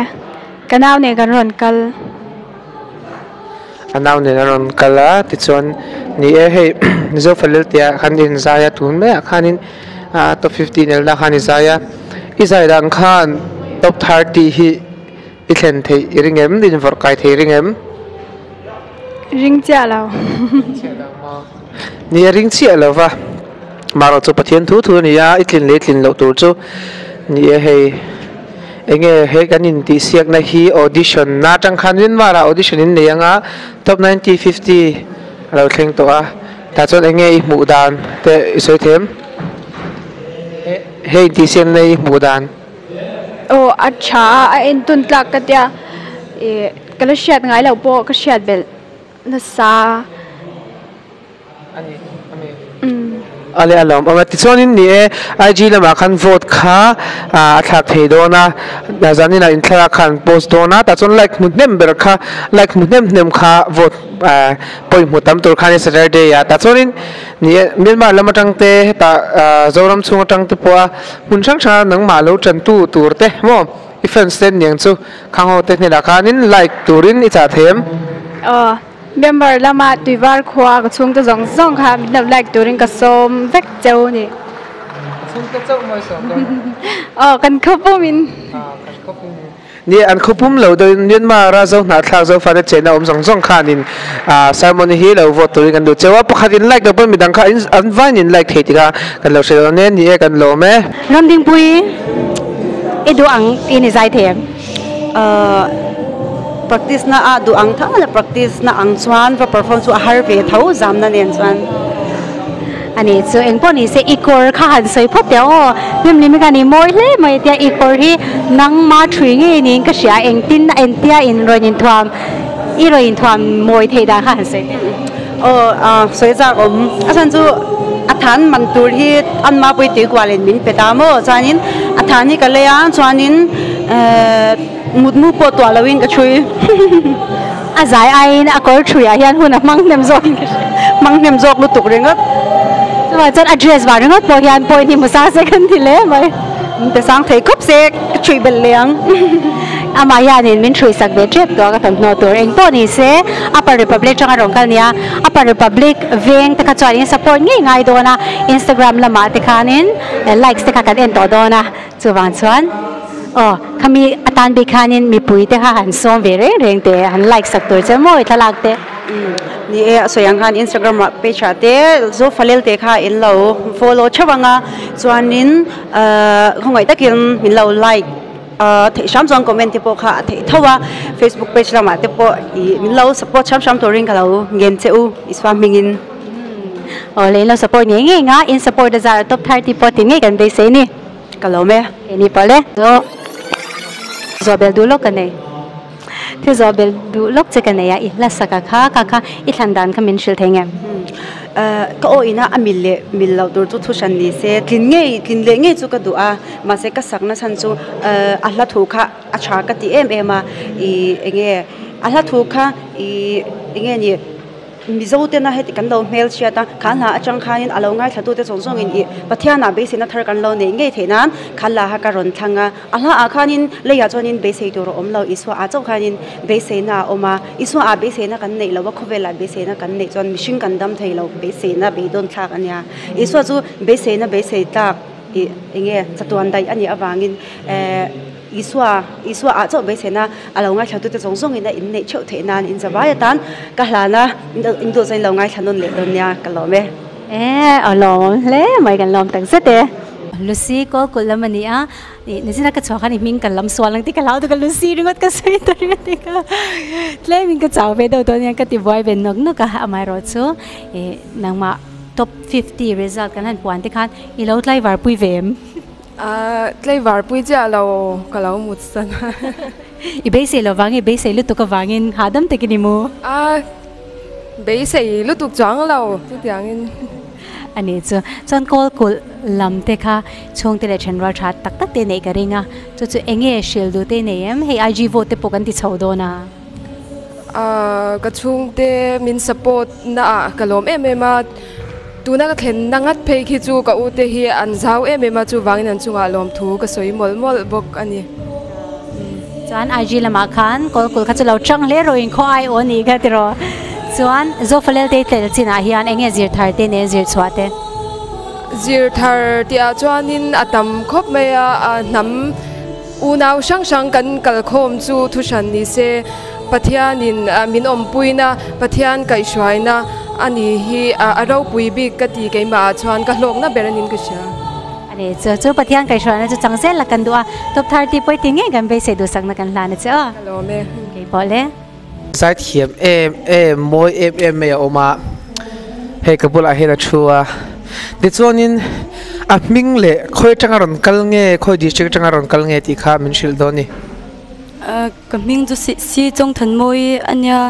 S18: ka nau nen kan rawn kal.
S15: A nau nen a rawn kal a, tichuan ni e hei Zofalel tih ah khan inzai a tun maiah khanin ah top 15 elna khan i zai a, i zai dan khan top 30 hi i thlen theih i ring em in vawrh kai thei i ring em?
S18: Ring chiah lo.
S15: Ni a ring chiah lo va, marawh chu Pathian thu thu a ni a, i tlin leh i tlin loh tur chu ni e hei. Enge he kan intihsiakna hi audition na atang khan Myanmar ah audition in nei anga top 90 50 a lo thleng tawh a tah chuan enge i hmuh dan te i sawi thei em? He intihsiakna i hmuh dan.
S18: Aw a tha a, a entun tlak ka tia ih ka la hriat ngai loh pawh ka hriat belh nasa.
S15: A leh a lawm awm a tichuanin ni e IG lamah khan vote kha a thlak thei dawn a zaninah inthlalak kha an post dawn a tah chuan like hmu hnem ber kha like hmu hnem hnem kha vote point hmu tam tur kha ania Saturday ah tah chuanin ni e Myanmar lam atang te hetah Zoram chhung atang te pawha hmun hrang hranga nangmah lo tantu tur te maw i fans te aniang chu khang ho te hnenah khanin like turin i chah thei em?
S18: Member lama Tuivar khua ka chhungte zawng zawng kha min lo like turin ka sawm vek cheu a ni.
S15: Ka chhungte chauh mawi sawm dawn.
S18: Aw kan khawpum in.
S15: Aw kan khawpum in. Ni an khawpum lo deuhin Myanmar a zo hnahthlak Zofate chenna awm zawng zawng khanin sermon hi lo vote turin kan duh cheu a, pakhat in like lo pawn midang kha an vain in like thei tikha kan lo hre dawn e, ni e kan lawm e.
S1: Ramdingpui i duh ang in i zai thei em?
S19: Practice na a duh ang tho a practice na ang chuan va perform chu a har ve tho zamna nen chuan.
S1: Ani chu eng pawh ni se i kawr kha han sawi phawt teh aw hlimlim hi khan i mawi hle mai tia i kawr hi nangma thui ngei niin ka hria engtin entia in rawn inthuam i rawn inthuam mawi theih dan kha han sawi teh.
S19: Aw sawi chak awm a chhan chu a than man tur hi an mapui tui kual in min pe ta maw chuanin a than hi ka lei a chuanin mutmu pawh tuah lo in ka thui.
S1: A zai aiin a kawr thuiah hian hun a hmang hnem zawk in ka hria.
S19: Hmang hnem zawk lutuk ringawt.
S1: Chuvang chuan a dress vang ringawt pawh hian point hi hmu sang se kan ti hle mai.
S19: Min pe sang thei khawp se ka chhuih belh leh ang.
S1: Amah hianin min chhuih sak ve tep tawh a ka thawmhnaw tur eng pawh ni se Upper Republic atanga rawn kal nia Upper Republic veng te kha chuan in support ngei ngai dawn a Instagram lamah te khanin likes te kha kan en tawh dawn a chuvang chuan aw khami atan bik khanin mipui te kha han sawm ve reng reng teh han like sak tur che mawi thlalak te.
S19: Ni e, a sawi ang khan Instagram ah page ah te Zofalel te kha in lo follow theuh ang a, chuanin khawngaih takin min lo like theih hram chuan comment te pawh kha a theih tho a, Facebook page lamah te pawh ih min lo support hram hram turin ka lo ngen che u Isua hmingin.
S1: Aw le in lo support ngei ngei ang a, in support a zar top 30 pawh ti ngei kan beisei a ni.
S19: Ka lo me.
S1: Keini pawh le. Zawhbel duh lawk ka nei. Thil zawh bel duh lawk che ka nei a, i hla saka kha kha kha i thlan dan kha min hrilh thei nge?
S19: Ka aw ina a mil leh mil loh tur chu thu hran ni se, tlin ngei tlin leh ngei chu ka duh a, mahse ka sakna chhan chu a hla thu kha a tha ka ti em em a, ih enge a hla thu kha ih enge ni. Mizo tena heti kan lo hmelchhiat a, kha hna atang khanin a lo ngaithlatute zawng zawngin ih Pathianah beiseina thar kan lo neih ngei theih nan kha la kha ka rawn thlang a. A hlaah khanin leiah chuanin beisei tur a awm lo, Isua ah chauh khanin beiseina a awm a. Isua ah beiseina kan neih lo a, khawvelah beiseina kan neih chuan mihring kan dam thei lo, beiseina beidawn thlak a nia. Isua chu beiseina beisei tlak ih enge chatuan daih a nih avangin eh. Isua, Isua ah chauh beiseina a lo ngaithlatute zawng zawngin a inneih theuh theih nan in zavai atan ka hlan a, in duh chuan in lo ngaithla nawn leh dawn nia ka lawm e.
S1: E, a lawmawm hle mai kan lawm tak zet e. Lucy kawl kulh lam a ni a, ih nizina ka chhuah khan i hming kan lam sual ang tih ka hlau tuk a, Lucy ringawt ka sawi ta ringawt tih ka tlem in ka chau ve deuh tawh ania ka ti buai ve nawk nawk a, amaherawh chu ih nangmah top 50 result kan han puan te khan i lo tlaivar pui ve em?
S20: Ahh tlaivar pui chiah lo ka lo mut san a.
S1: I beisei lo vang i beisei lutuk avangin hahdam takin i mu.
S20: Ahh beisei lutuk chuang lo chutiangin.
S1: Ani chu chuan kawl kulh lam te kha chhungte leh thenrual tha tak tak te neih ka ring a, chu chu enge hril duh te nei em? Hei IG vote te pawh kan ti chho dawn a.
S20: Ahh ka chhungte min support na ah ka lawm em em a, tuna ka thlen na ngat phei khi chu ka u te hi an zau em em a, chuvangin an chungah lawmthu ka sawi mawlh mawlh bawk a ni.
S1: Chuan IG lamah khan kawl kulh kha chu lo chang hle rawh in khaw ai aw nih kha tiraw. Chuan Zofalel te tel chinah hian eng nge zir thar te nen zir chhuah te?
S20: Zir thar tihah chuanin a tam khawp mai a, hnam unau hrang hrang kan kalkhawm chu thu hran ni se, Pathianin min awmpuina, Pathian kaihhruaina a ni hi a ropui bik ka ti keimahah chuan ka hlawkna ber anin ka hria.
S1: Ani chu chu Pathian kaihhruaina chu chang zel la kan duh a, top 30 pawh i ti ngei kan beisei duhsakna kan hlan a che aw. Ka lawm e. Kei pawh le.
S15: Zaithiam em em, mawi em em mai a awm a, hei ka bulah hian a thu a, tichuanin a hming leh khawi atanga rawn kal nge, khawi district atanga rawn kal nge tih kha min hrilh dawn a ni.
S10: Ka hming chu Si Chawngthanmawii a nia,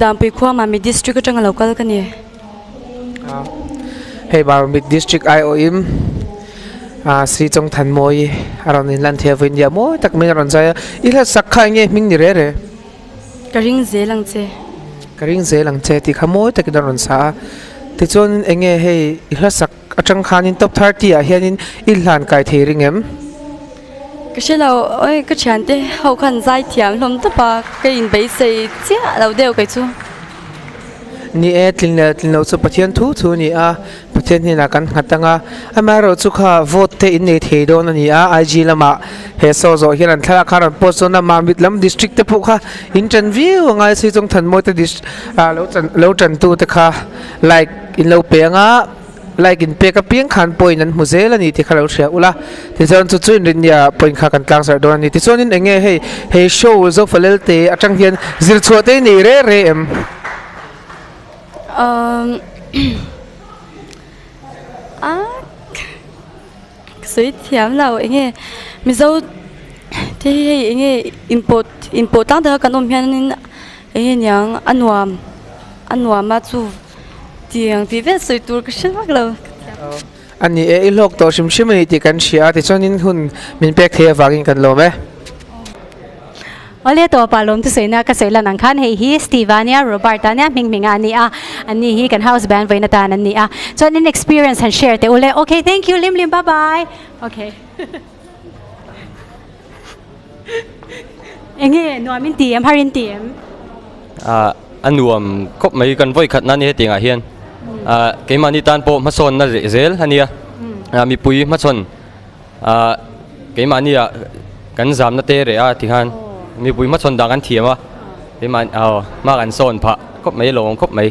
S10: Danpui khua Mamit district atanga lo kal ka ni.
S15: Hei Mamit district aiawhin Sri Chawngthanmawii a rawn inlan thei a vawiin nia mawi tak mai a rawn zai a, i hla sak kha enge hming ni reh reh?
S10: Ka ring zel ang che.
S15: Ka ring zel ang che tih kha mawi takin a rawn sa a, tichuan enge hei i hla sak atang khanin top 30 ah hianin i hlan kai thei ring em?
S10: Ka hre lo, oi ka thiante ho khan zai thiam hlawm tawp a, ka inbeisei chiah lo deuh kei chu.
S15: Ni e, tlin leh tlin loh chu Pathian thu thu a ni a, Pathian hnenah kan nghat ang a, amaherawh chu kha vote te in nei thei dawn a ni a, IG lamah he saw zawh hian an thlalak kha rawn post dawn a, Mamit lam district te pawh kha in ṭan viau a ngai si chuang Thanmawi te dist ah lo chan lo ṭantu te kha like in lo pe ang a, like in pek apiang khan point an hmu zel a ni tih kha lo hria ula, tichuan chu chu inrinnia point kha kan tlang zarh dawn a ni, tichuanin eng nge hei he show Zofalel te atang hian zir chhuah te nei reh reh em?
S10: Umm a ka sawi thiam lo eng nge Mizo te hi hei eng nge inpawh inpawh tlang taka kan awm hianin eng nge niang a nuam a nuam a chu. Tiang tih vel sawi tur ka hre vak lo.
S15: A ni e, i hlawk tawh hrim hrim a ni tih kan hria a, tichuanin hun min pek thei avangin kan lawm e.
S1: Awle tawpa lawm chu sawina ka sawi lan ang khan hei hi Steve a nia, Robert a nia, hming hminga a ni a, an ni hi kan house band vawiin atan an ni a, chuan in experience han share teh ule, okay thank you lim lim bye bye okay. Enge nuam in ti em har in ti em?
S21: Ah a nuam khawp mai kan vawi khat na ni hetiang ah hian ah keimahni tan pawh hmasawn na leh zel a nia ah mipui hmachhawn ah keimahni ah kan zamna te reh a tikhan mipui hmachhawn dan kan thiam a keimah aw hma kan sawn phah khawp mai a lawm khawp mai.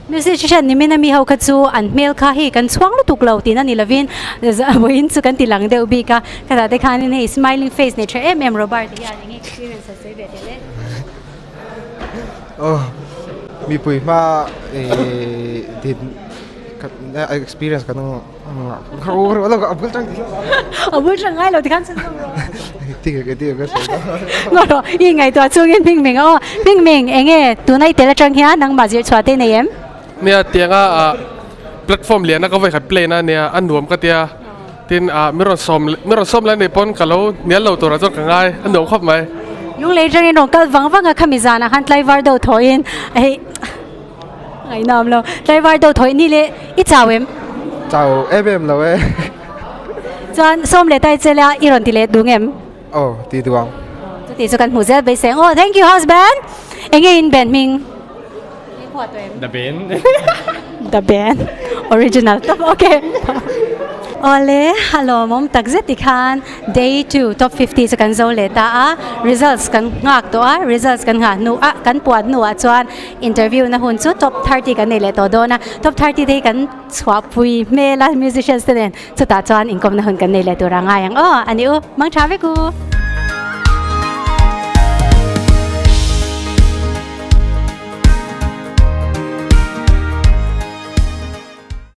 S1: Musician ni min a mi ho kha chu an hmel kha hei kan chhuang lutuk lo tihna ni lovin vawiin chu kan ti lang deuh bik a, khatah te khanin hei smiling face nei tha em em Robert hian eng nge experience a sawi ve tel e.
S9: Aw mipui hma din experience kan a bul tang
S1: a bul tang ngai lo tikhan chhun zawk rawh
S9: ti ti ka sawi
S1: ngaw rawh i ngaihtuah chungin hming ming aw hming ming eng nge tuna i tel atang hian nangmah zir chhuah te nei em
S22: nia tianga platform lian a ka vawikhat play na ania a nuam ka tia tin mi rawn sawm mi rawn sawm lai ni pawn ka lo hnial lo turah chuan ka ngai a nuam khawp mai
S1: lunglei atangin rawn kal vang vang a khami zanah khan tlaivar deuh thawhin hei Ngaihnawm lo. Tlaivar deuh thawih ni le i chau em?
S9: Chau em em lo e.
S1: Chuan sawm leh tai che la i rawn ti leh duh ngem?
S9: Aw ti duh ang.
S1: Chuti chu kan hmuh zel beisei ang. Aw thank you house band. Enge in band hming?
S21: The band.
S1: The band. Original top okay. Awle a lawmawm takzet tikhan Day 2 top 50 chu kan zo leh ta a, results kan nghak tawh a, results kan nghah hnu ah kan puan hnu ah chuan interview na hun chu top 30 kan nei leh tawh dawn a, top 30 te hi kan chhuahpui hmel a musicians te nen chutah chuan inkawmna hun kan nei leh tur a ngai ang aw a ni u, mang tha vek u.